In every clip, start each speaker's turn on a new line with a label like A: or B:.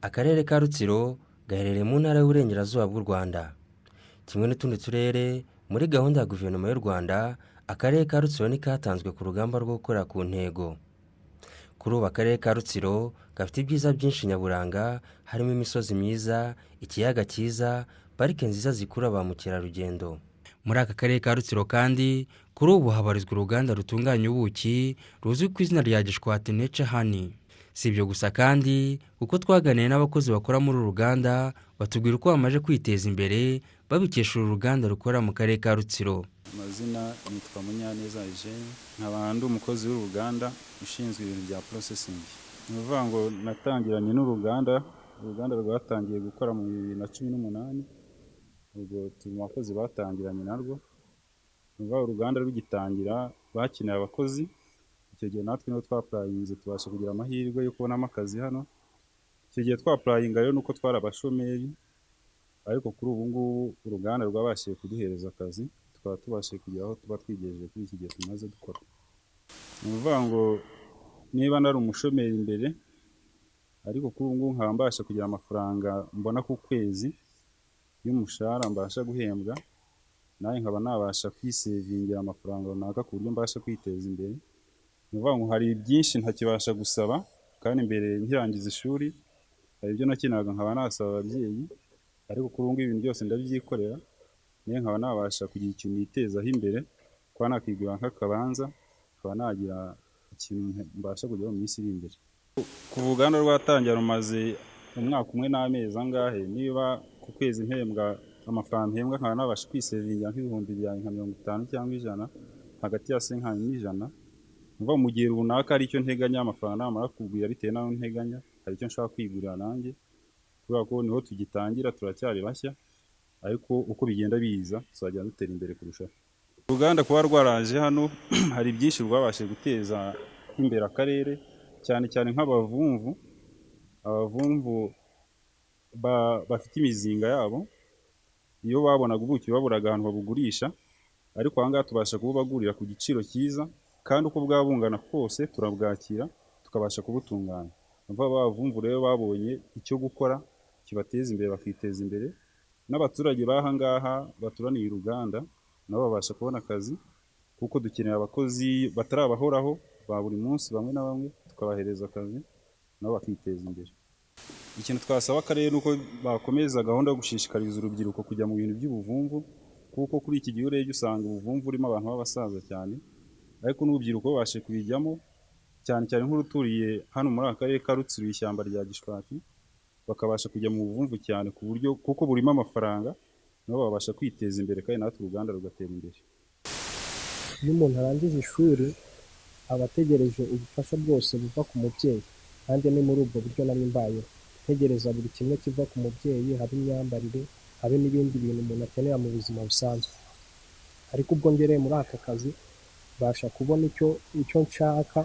A: Akarere ka Rutsiro gaherereye mu Ntara y'Uburengerazuba bw'u Rwanda. Kimwe n'utundi turere, muri gahunda ya Guverinoma y'u Rwanda, Akarere ka Rutsiro ntikatanzwe ku rugamba rwo gukora ku ntego. Kuri ubu Akarere ka Rutsiro gafite ibyiza byinshi nyaburanga, harimo imisozi myiza, ikiyaga cyiza, parike nziza zikurura ba mukerarugendo. Muri aka karere ka Rutsiro kandi, kuri ubu habarizwa uruganda rutunganya ubuki ruzwi ku izina rya Gishwati Nature Honey. Si ibyo gusa kandi, kuko twaganiriye n'abakozi bakora muri uru ruganda, batubwira uko bamaze kwiteza imbere babikesha uru ruganda rukorera mu Karere ka Rutsiro.
B: Amazina nitwa Munyaneza Eugene, nkaba ndi umukozi w'uruganda ushinzwe ibintu bya processing. Ni ukuvuga ngo natangiranye n'uruganda, uruganda rwatangiye gukora mu 2018, ubwo turi mu bakozi batangiranye narwo. Ni ukuvuga uruganda rugitangira bakeneye abakozi, icyo gihe natwe niho twa-applyinze, tubasha kugira amahirwe yo kubonamo akazi hano. Icyo gihe twa-applyinga rero nuko twari abashomeri, ariko kuri ubu ngubu uruganda rwabashije kuduhereza akazi, tukaba tubashije kugira aho tuba twigejeje kuri iki gihe tumaze dukora. Ni ukuvuga ngo niba nari umushomeri mbere, ariko kuri ubu ngubu nkaba mbasha kugira amafaranga mbona ku kwezi y'umushahara mbasha guhembwa, nanjye nkaba nabasha kwisavingira amafaranga runaka ku buryo mbasha kwiteza imbere. Ni ukuvuga ngo hari byinshi ntakibasha gusaba, kandi mbere nkirangiza ishuri hari ibyo nakenaga nkaba nasaba ababyeyi, ariko kuri ubu ngubu ibintu byose ndabyikorera, nawe nkaba nabasha kugira ikintu nitezaho imbere, kuba nakigurira nk'akabanza, nkaba nagira ikintu mbasha kugeraho mu minsi iri imbere. Kuva uruganda rwatangira rumaze umwaka umwe n'amezi angahe, niba ku kwezi mpembwa amafaranga mpembwa nkaba nabasha kwisavingira nk'ibihumbi byanjye nka 50 cyangwa 100, hagati ya 50 n'ijana, ni ukuvuga mu gihe runaka hari icyo nteganya, amafaranga namara kugwira bitewe n'ayo nteganya, hari icyo nshobora kwigurira nanjye, kubera ko niho tugitangira turacyari bashya, ariko uko bigenda biza tuzagenda dutera imbere kurushaho. Uruganda kuba rwaraje hano hari byinshi rwabashije guteza imbere akarere, cyane cyane nk'abavumvu, abavumvu bafite imizinga yabo, iyo babonaga ubuki baburaga ahantu babugurisha, ariko aha ngaha tubasha kububagurira ku giciro cyiza, kandi uko bwaba bungana kose turabwakira tukabasha kubutunganya. Ni ukuvuga abavumvu rero babonye icyo gukora kibateza imbere, bakiteza imbere, n'abaturage b'aha ngaha baturaniye uruganda nabo babasha kubona akazi, kuko dukeneye abakozi batari abahoraho ba buri munsi bamwe na bamwe, tukabahereza akazi nabo bakiteza imbere. Ikintu twasaba akarere ni uko bakomeza gahunda yo gushishikariza urubyiruko kujya mu bintu by'ubuvumvu, kuko kuri iki gihe urebye usanga ubuvumvu burimo abantu b'abasaza cyane, ariko n'urubyiruko babashije kubijyamo, cyane cyane nk'uruturiye hano muri aka karere ka Rutsiro ishyamba rya Gishwati, bakabasha kujya mu buvumvu cyane ku buryo kuko burimo amafaranga, nabo babasha kwiteza imbere kandi natwe uruganda rugatera imbere.
C: Iyo umuntu arangije ishuri aba ategereje ubufasha bwose buva ku mubyeyi, nanjye ni muri ubwo buryo nari mbayeho, ntegereza buri kimwe kiva ku mubyeyi, haba imyambarire, habe n'ibindi bintu umuntu akenera mu buzima busanzwe. Ariko ubwo ngereye muri aka kazi mbasha kubona icyo nshaka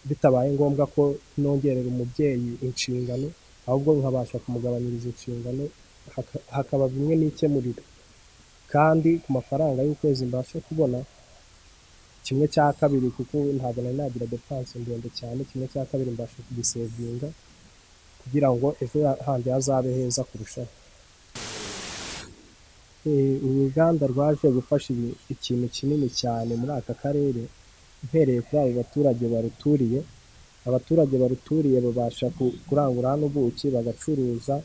C: bitabaye ngombwa ko nongerera umubyeyi inshingano, ahubwo nkabasha kumugabanyiriza inshingano, hakaba bimwe nikemurira. Kandi ku mafaranga y'ukwezi mbasha kubona kimwe cya kabiri, kuko ntabwo nari nagira dépense ndende cyane, kimwe cya kabiri mbasha kugisavinga kugira ngo ejo handi hazabe heza kurushaho. Uruganda rwaje gufasha ikintu kinini cyane muri aka karere, mpereye kuri abo baturage baruturiye. Abaturage baruturiye babasha kurangura hano ubuki bagacuruza,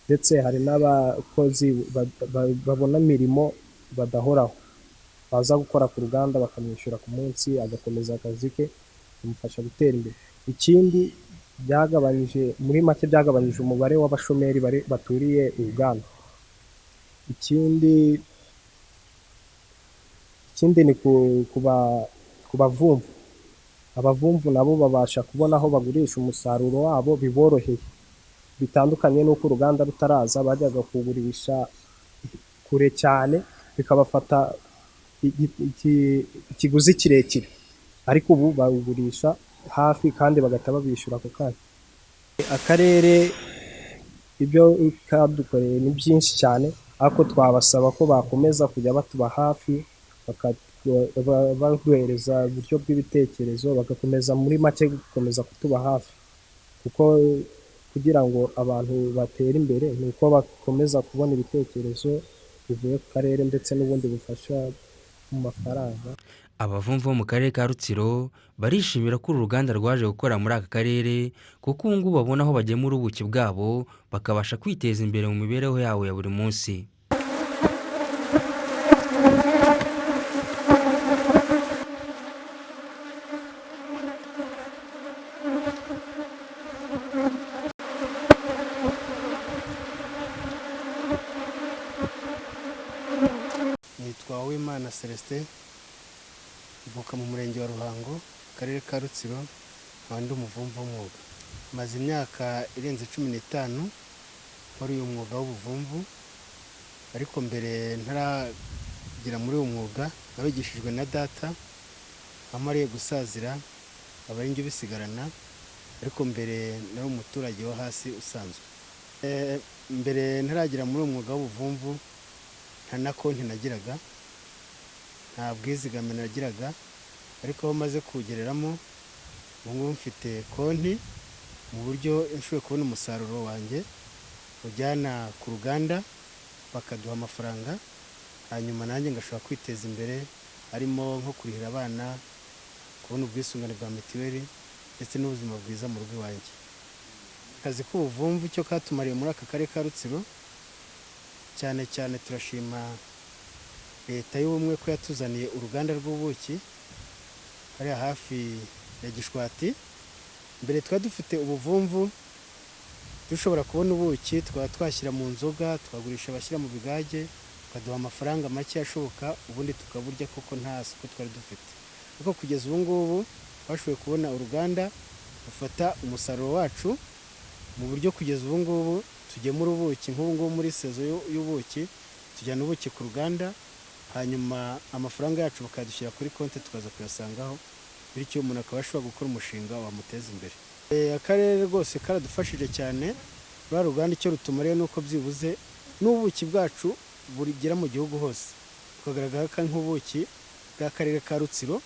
C: ndetse hari n'abakozi babona imirimo badahoraho, baza gukora ku ruganda bakamwishyura ku munsi, agakomeza akazi ke, bimufasha gutera imbere. Ikindi byagabanyije, muri make byagabanyije umubare w'abashomeri baturiye uruganda. Ikindi ni ku bavumvu. Abavumvu nabo babasha kubona aho bagurisha umusaruro wabo biboroheye, bitandukanye n'uko uruganda rutaraza bajyaga kuwugurisha kure cyane, bikabafata ikiguzi kirekire, ariko ubu bawugurisha hafi kandi bagahita babishyura ako kanya. Akarere ibyo kadukoreye ni byinshi cyane, ariko twabasaba ko bakomeza kujya batuba hafi, baduhereza uburyo bw'ibitekerezo, bagakomeza muri make gukomeza kutuba hafi, kuko Kugira ngo abantu batere imbere ni uko bakomeza kubona ibitekerezo bivuye ku karere ndetse n'ubundi bufasha mu mafaranga.
A: Abavumvu bo mu karere ka Rutsiro barishimira ko uru ruganda rwaje gukora muri aka karere, kuko ubu ngubu babona aho bagemura ubuki bwabo bakabasha kwiteza imbere mu mibereho yabo ya buri munsi.
D: Nitwa Uwimana Celestin, mvuka mu murenge wa Ruhango, akarere ka Rutsiro, nkaba ndi umuvumvu w'umwuga. Maze imyaka irenze 15 nkora uyu mwuga w'ubuvumvu, ariko mbere ntaragera muri uyu mwuga nawigishijwe na data, amariye gusazira aba ari njye ubisigarana, ariko mbere nari umuturage wo hasi usanzwe. Mbere ntaragera muri uyu mwuga w'ubuvumvu nta na konti nagiraga, nta bwizigame nagiraga, ariko aho maze kuwugereramo ubu ngubu mfite konti mu buryo nshoboye kubona umusaruro wanjye ujyana ku ruganda bakaduha amafaranga, hanyuma nanjye ngashobora kwiteza imbere, harimo nko kurihira abana, kubona ubwisungane bwa mituweli ndetse n'ubuzima bwiza mu rugo iwanjye. Akazi k'ubuvumvu icyo katumariye muri aka karere ka Rutsiro, cyane cyane turashima leta y'ubumwe ko yatuzaniye uruganda rw'ubuki hariya hafi ya Gishwati. Mbere twari dufite ubuvumvu dushobora kubona ubuki tukaba twashyira mu nzoga, tukagurisha abashyira mu bigage, bakaduha amafaranga make ashoboka, ubundi tukaburya kuko nta soko twari dufite. Ariko kugeza ubu ngubu twashoboye kubona uruganda rufata umusaruro wacu mu buryo kugeza ubu ngubu tugemura ubuki. Nk'ubu ngubu muri sezo y'ubuki tujyana ubuki ku ruganda, hanyuma amafaranga yacu bakayadushyira kuri konti tukaza kuyasangaho, bityo umuntu akaba ashobora gukora umushinga wamuteza imbere. Akarere rwose karadufashije cyane, ruriya ruganda icyo rutumariye ni uko byibuze n'ubuki bwacu bugera mu gihugu hose, bukagaragara ko ari nk'ubuki bw'akarere ka Rutsiro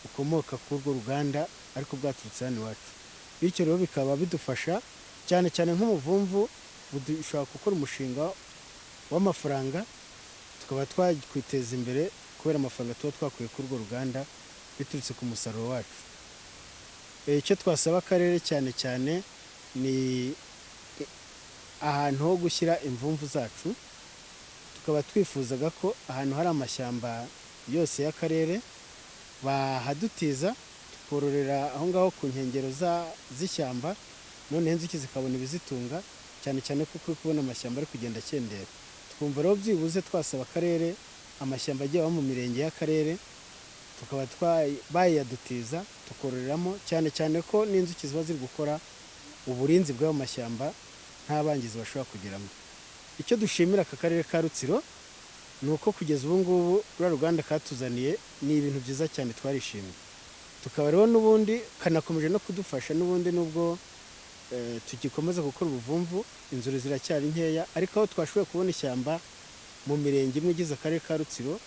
D: bukomoka kuri urwo ruganda ariko bwaturutse hano iwacu. Bityo rero bikaba bidufasha cyane cyane nk'umuvumvu, dushobora gukora umushinga w'amafaranga tukaba twakwiteza imbere kubera amafaranga tuba twakuye kuri urwo ruganda biturutse ku musaruro wacu. Icyo twasaba akarere cyane cyane ni ahantu ho gushyira imvumvu zacu, tukaba twifuzaga ko ahantu hari amashyamba yose y'akarere bahadutiza tukororera aho ngaho ku nkengero z'ishyamba, noneho inzuki zikabona ibizitunga, cyane cyane kuko uri kubona amashyamba ari kugenda akendera. Twumva rero byibuze twasaba akarere amashyamba agiye aba mu mirenge y'akarere tukaba bayadutiza tukororeramo, cyane cyane ko n'inzuki ziba ziri gukora uburinzi bw'ayo mashyamba nta bangizi bashobora kugeramo. Icyo dushimira aka karere ka Rutsiro ni uko kugeza ubu ngubu ruriya ruganda katuzaniye ni ibintu byiza cyane, twarishimye. Tukaba rero n'ubundi kanakomeje no kudufasha n'ubundi nubwo tugikomeza gukora ubuvumvu, inzuri ziracyari nkeya, ariko aho twashoboye kubona ishyamba mu mirenge imwe igize akarere ka Rutsiro,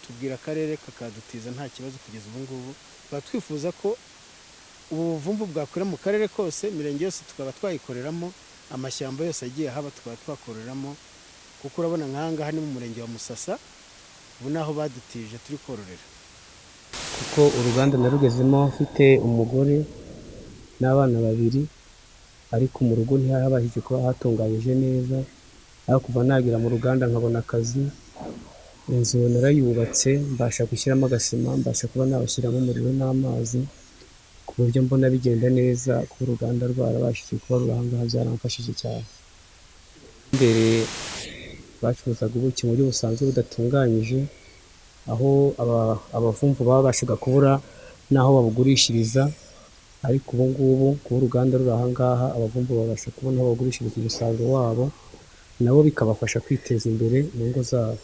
D: tubwira akarere kakadutiza nta kibazo kugeza ubu ngubu. Tukaba twifuza ko ubu buvumvu bwakwira mu karere kose, imirenge yose tukaba twayikoreramo, amashyamba yose agiye ahaba tukaba twakoreramo, kuko urabona nk'aha ngaha ni mu murenge wa Musasa, ubu naho badutije turi kororera.
E: Kuko uruganda narugezemo mfite umugore n'abana babiri, ariko mu rugo ntihabashije kuba hatunganyije neza, ariko kuva nagera mu ruganda nkabona akazi, inzu narayubatse mbasha gushyiramo agasima, mbasha kuba nabashyiramo umuriro n'amazi, ku buryo mbona bigenda neza. Kuba uruganda rwarabashije kuba ruri aha ngaha byaramfashije cyane. Mbere bacuruzaga ubuki mu buryo busanzwe budatunganyije, aho abavumvu babashaga kubura n'aho babugurishiriza, ariko ubu ngubu kuba uruganda ruri aha ngaha abavumvu babasha kubona aho bagurishiriza umusaruro wabo, nabo bikabafasha kwiteza imbere mu ngo zabo.